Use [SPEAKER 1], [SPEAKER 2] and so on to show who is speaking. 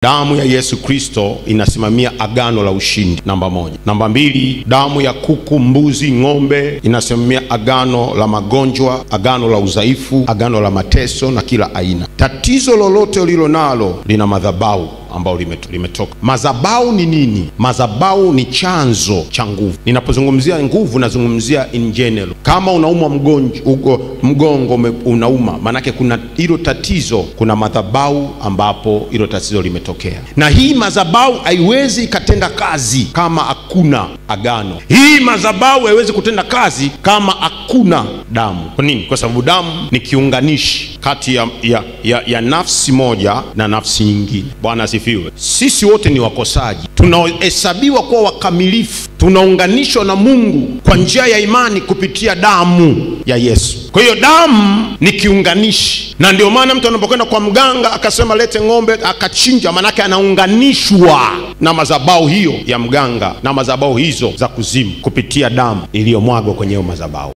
[SPEAKER 1] Damu ya Yesu Kristo inasimamia agano la ushindi, namba moja. Namba mbili, damu ya kuku, mbuzi, ng'ombe inasimamia agano la magonjwa, agano la udhaifu, agano la mateso na kila aina. Tatizo lolote ulilonalo lina madhabahu ambao limetoka. Madhabahu ni nini? Madhabahu ni chanzo cha nguvu. Ninapozungumzia nguvu nazungumzia in general. Kama unaumwa mgongo unauma, manake kuna hilo tatizo, kuna madhabahu ambapo hilo tatizo limetokea. Na hii madhabahu haiwezi ikatenda kazi kama hakuna agano. Hii madhabahu haiwezi kutenda kazi kama hakuna damu. Kwa nini? Kwa sababu damu ni kiunganishi kati ya nafsi moja na nafsi nyingine. Bwana asifiwe. Sisi wote ni wakosaji, tunahesabiwa kuwa wakamilifu, tunaunganishwa na Mungu kwa njia ya imani kupitia damu ya Yesu. Kwa hiyo damu ni kiunganishi, na ndio maana mtu anapokwenda kwa mganga akasema lete ng'ombe akachinja, manake anaunganishwa na madhabahu hiyo ya mganga na madhabahu hizo za kuzimu kupitia damu iliyomwagwa kwenye madhabahu.